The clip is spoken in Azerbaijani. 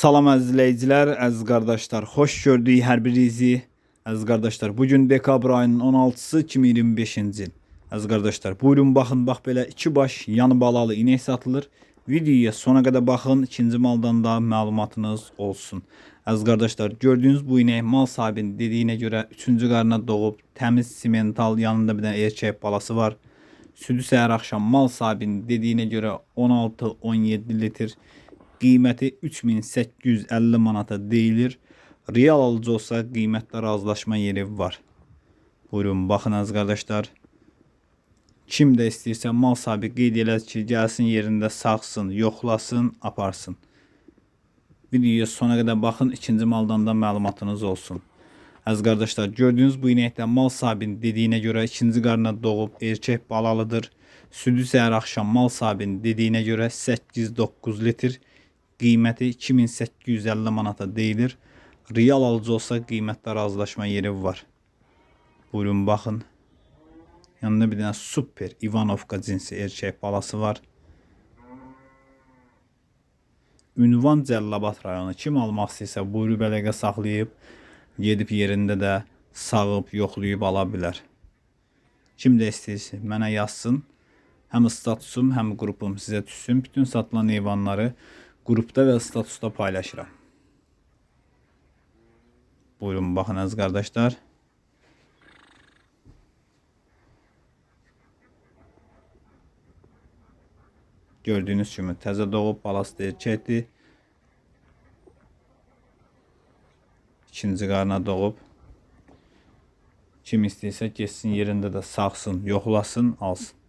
Salam əziz izləyicilər, əziz qardaşlar, xoş gördük hər birinizi. Əziz qardaşlar, bu gün dekabr ayının 16-sı 2025-ci il. Əziz qardaşlar, buyurun baxın, bax belə iki baş yanı balalı inək satılır. Videoya sona qədər baxın, ikinci maldan da məlumatınız olsun. Əziz qardaşlar, gördüyünüz bu inək mal sahibinin dediyinə görə 3-cü qarına doğub, təmiz simental, yanında bir dənə erkək balası var. Südü səhər axşam mal sahibinin dediyinə görə 16-17 litr. Qiyməti 3850 manata deyilir. Real alıcı olsa qiymətdə razılaşma yeri var. Buyurun baxın əziz qardaşlar. Kim də istəyirsə mal sahibi qeyd elədi ki, gəlsin yerində sağsın, yoxlasın, aparsın. Videoya sona qədər baxın, ikinci maldan da məlumatınız olsun. Əziz qardaşlar, gördüyünüz bu inəkdə mal sahibinin dediyinə görə ikinci qarına doğub, erkək balalıdır. Südü səhər axşam mal sahibinin dediyinə görə 8-9 litr. Qiyməti 2850 manata deyilir. Real alıcı olsa qiymətdə razılaşma yeri var. Buyurun baxın. Yanında bir dənə super İvanovka cinsi erkək balası var. Ünvan Cəllabad rayonu. Kim almaq istəyirsə buyurub əlaqə saxlayıb gedib yerində də sağıb, yoxlayıb ala bilər. Kim də istəyirsə mənə yazsın. Həm statusum, həm qrupum sizə düşsün. Bütün satılan heyvanları qrupda və statusda paylaşıram. Buyurun baxın əziz qardaşlar. Gördüyünüz kimi təzə doğub, balası da erkəkdir. İkinci qarına doğub. Kim istəyirsə getsin yerində də sağsın, yoxlasın, alsın.